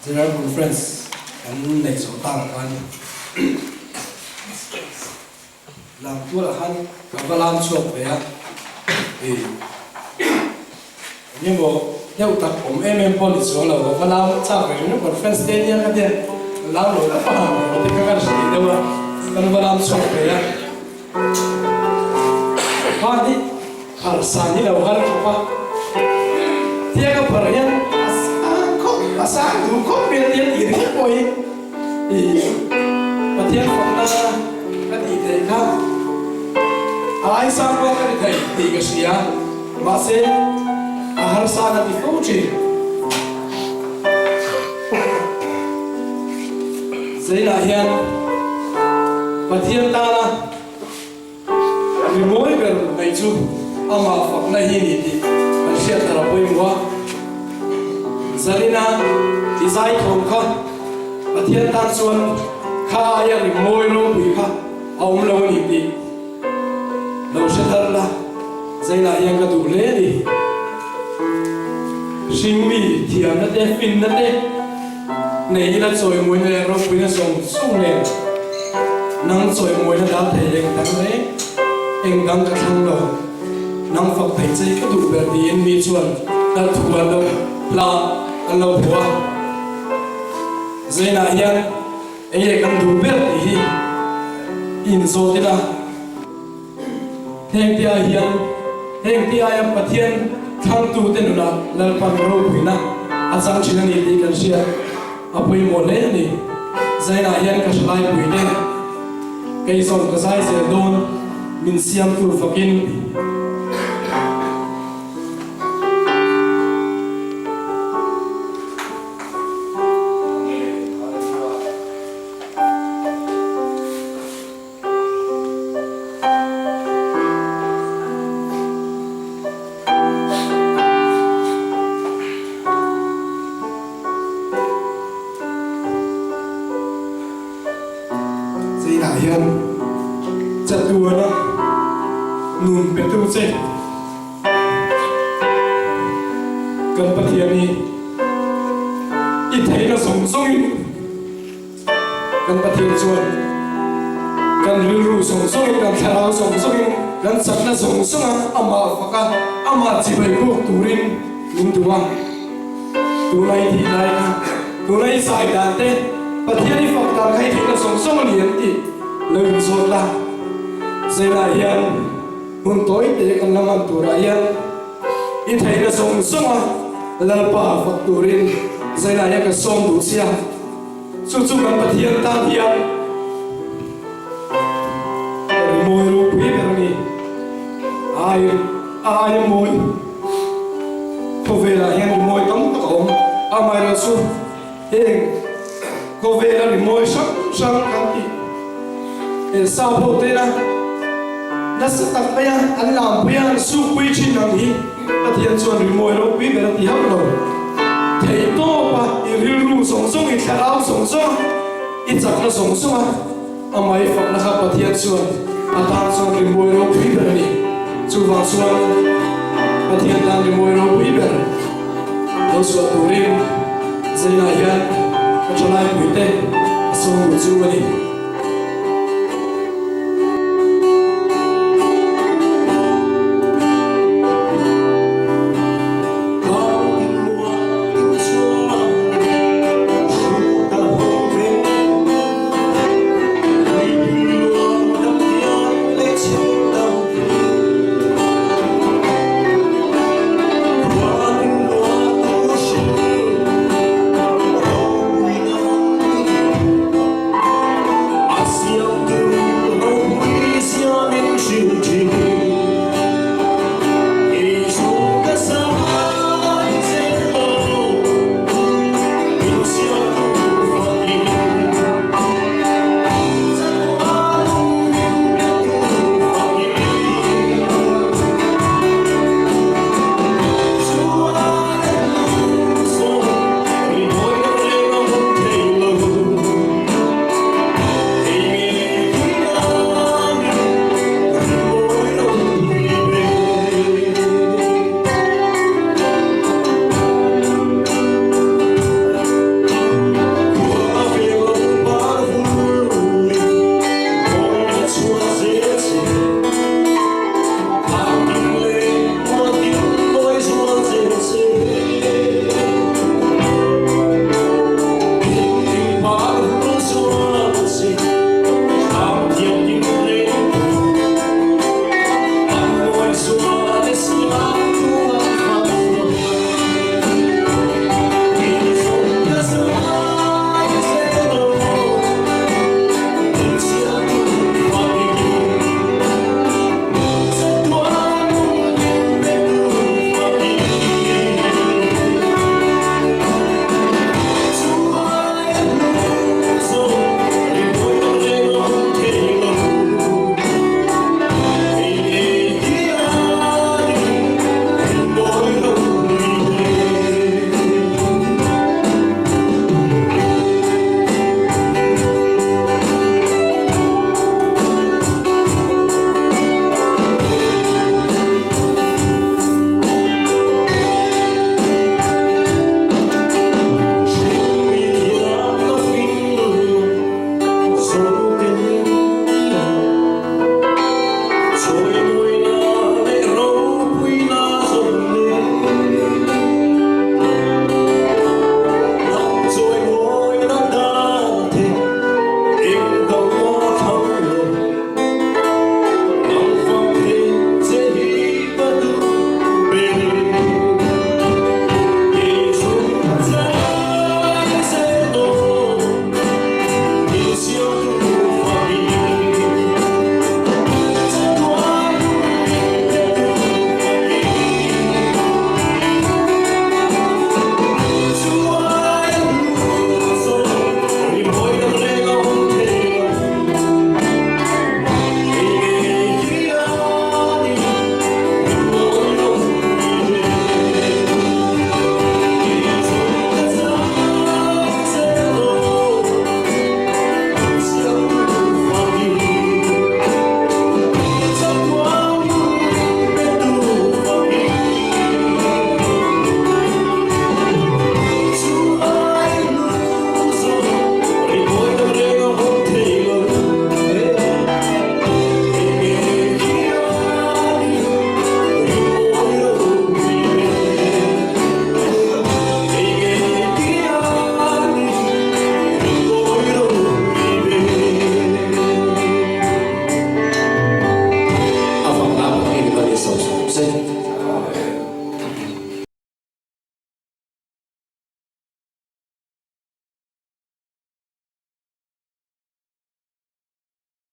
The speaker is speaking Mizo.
General Conference kan neih zawh tak khan lam tualah khan ka va lam chhuak ve a, ih engemaw deuh tak awm em em pawh ni chuang lo, ka va lam chak ve ringawt conference te nia ka tia lam lo tak a ang tih kha ka hre deuh a, kan va lam chhuak ve a. Kha hi pharsa ni lo har khawp a, tia ka phar hian a sang khawp, a sang duh khawp mai a tia tih ringawt pawh hi ih Pathian fakna ka tih theih kha a ai sang pawh ka ti thei tih ka hria, mahse a harsa ka ti fo thin. Zeinah hian Pathian tana rimawi ber mai chu amah fakna hi ni tih kan hriat thar a pawimawh a. Zalina i zai thawm kha Pathian tan chuan kha aia rimawi ropui kha a awm lo a ni tih lo hre thar la, Zeinah hian ka duh hle a ni. Hringmi thiamna te, finna te nei ila chawimawina leh ropuina zawng zawng nen nang chawimawina dal thei eng dang reng eng dang ka thlang lo, nang fak thei che ka duh ber tiin mi chuan dal thu an lo hla an lo phuah a. Zeinah hian eng nge kan duh ber tih hi inzawt ila. Heng te ai hian heng te aia Pathian thlangtute nunah Lalpan ropuina a chang thin a ni tih kan hriat a pawimawh hle a ni. Zainah hian ka hre laipui te, kei zawng ka zai zel dawn min siamtu fakin. Zeinah hian chatuana nun petu che kan Pathian hi i theihna zawng zawngin Kan Pathian chuan kan rilru zawng zawngin, kan thlarau zawng zawngin, kan chakna zawng zawnga amah fak a, amah chibai bawk turin min duh a. Tuna i thih lai kha, tuna i zai dan te, Pathian i fak dan kha i theihna zawng zawng a ni em tih lo inzawt la. Zeinah hian hun tawi te kan la hman turah hian i theihna zawng zawnga Lalpa fak turin zeinah hian ka sawm duh che a. Chu chu kan Pathian tan hian rimawi ropui ber a ni. Ai aia mawi khawvelah hian rimawi tam tak a awm. Amaherawhchu heng khawvela rimawi hrang hrang kan tih eh sap ho tena nasa tak maia an lampui a, an sukpui thin ang hi Pathian chuan rimawi ropui ber a ti hauh lo. Theih tawpa i rilru zawng zawng, i thlarau zawng zawng, i chakna zawng zawnga amah i fakna kha Pathian chuan a tan chuan rimawi ropui ber a ni. Chuvang chuan Pathian tan rimawi ropui ber lo chhuah turin Zainah hian ka thalai puite a sawm duh chu a ni.